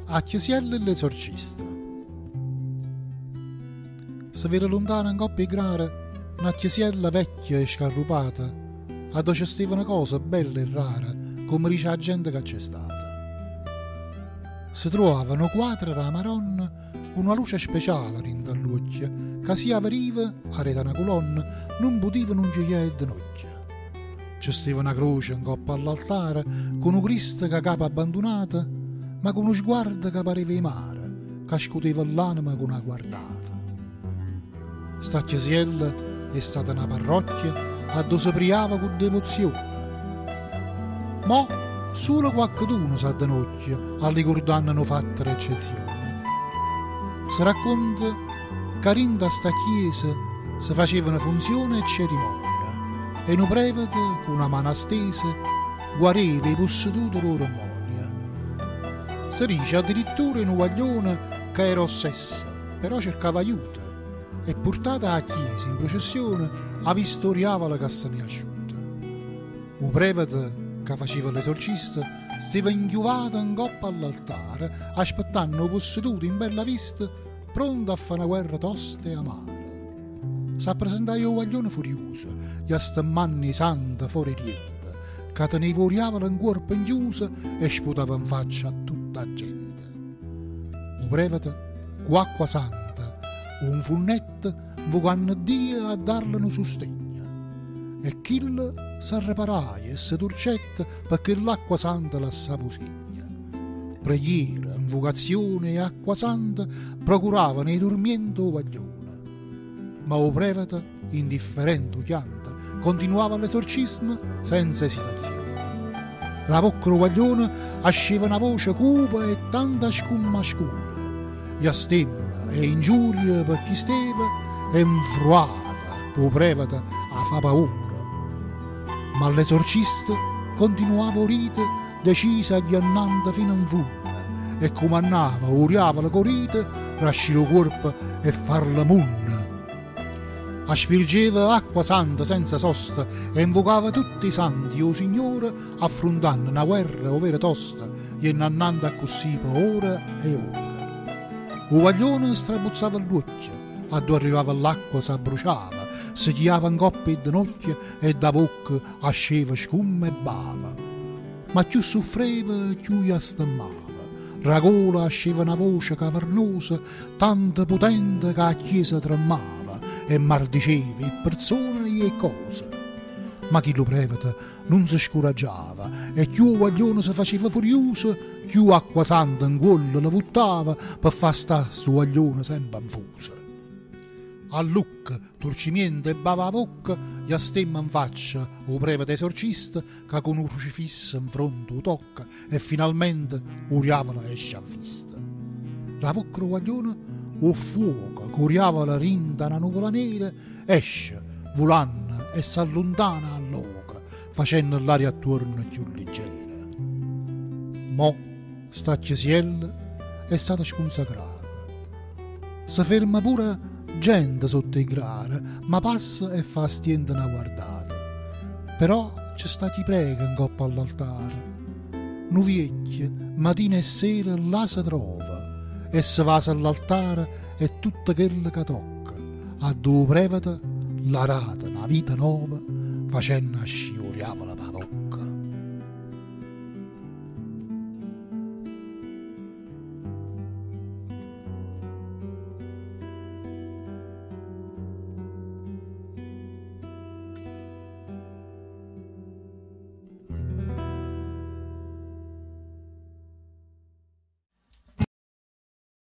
A chiesiella 'e ll'esorcista. Se vede luntano 'ncopp' 'e grare na chiesiella vecchia e scarrupata addò ce stevano cose belle e rare comme dice 'a gente ca c'è stata. Se truvava nu quadro d' 'a Maronna cu na luce speciale dint' 'a ll'uocchie ca si 'a verive aret' a na culonna nun putive nun ce jì 'e denocchie. Ce steva na croce 'ncopp' all'altare cu nu Cristo ca capa abbandunata, ma cu nu sguardo ca pareva 'e mare, ca scuteva ll'anema cu na guardata. Sta chiesiella è stata na parrocchia addò se priava cu devozione. Mo sulo quaccheduno s'addenocchia allicurdanno nu fatto d'eccezione. Se racconta ca dint' a sta chiesa se facevano funzione e cerimonie e nu prevete cu na mana stesa guareva 'e pussedute d' 'o demonio. Se dice addirittura 'e nu guaglione ca era ossesso, però cercava aiuto e purtato 'a chiesa in processione ha visto 'o diavolo ca se n'è asciuto. O prevete ca faceva l'esorcista steva 'nchiuvato 'ncoppa all'altare aspettanno 'o posseduto in bella vista pronto a fa' na guerra tosta e amara. S'appresentaje 'o guaglione furiuso, jastemmanno 'e sante fore 'e diente, ca teneva 'o diavolo 'ncuorpo 'nchiuso e sputava 'nfaccia a tutta 'a gente. O prevete, cu acqua santa, 'o 'nfunnette, 'nvucanno Dio a darle nu sustegno. E chillo s'arreparaje e se turcette pecché l'acqua santa lassava 'o segno. Preghiera, 'nvucazione e acqua santa procuravano 'e turmiente 'o guaglione. Ma 'o prevete, indifferente 'o chianto, continuava l'esorcismo senza esitazione. D' 'a vocca d' 'o guaglione asceva na voce cupa e tanta scumma scura, jastemma e ingiurie pe chi steva e 'nfruava 'o prevete a fa paura. Ma l'esorcista continuava 'o rito deciso a ghi annante fino 'nfunno e cumannava 'o diavolo co rito d'ascì d' 'o cuorpo e farle munno. Aspirgeva acqua santa senza sosta e 'nvucava tutt' 'e santi e 'o Signore affruntanno na guerra overo tosta jenno annante accussì pe ore e ore. O guaglione strabuzzava ll'uocchie, addò arrivava ll'acqua s'abbruciava, se chiava 'ncopp' 'e denocchie e d' 'a vocca asceva scumma e bava. Ma cchiù suffreva, cchiù jastemmava. D' 'a gola asceva na voce cavernosa, tanto putente ca 'a chiesa tremmava e mardiceva 'e pperzone e 'e ccose. Ma chillu prevete nun se scuraggiava e cchiù 'o guaglione se faceva furiuso, cchiù acqua santa 'ncuollo le vuttava pe fa sta stu guaglione sempe 'nfuso. Allucca, turcimiento e bava 'a vocca, jastemma 'nfaccia 'o prevete esorcista ca cu nu crucifisso 'nfronte 'o tocca e finalmente 'o diavolo esce a vista. D' 'a vocca d' 'o guaglione 'o ffuoco ca 'o diavolo dint' 'a na nuvola nera esce vulanno e s'alluntana 'a lloco facenno ll'aria attuorno cchiù liggera. Mo sta chiesiella è stata scunsacrata. Se ferma pure gente sotto 'e grare, ma passa e fa a stiento na guardata. Però ce sta chi prega 'ncopp' all'altare. Nu viecchio, matina e sera, là se trova e se vasa all'altare e tutto chello ca tocca, addò 'o prevete l'ha data na vita nova facenno ascì 'o diavolo p' 'a vocca.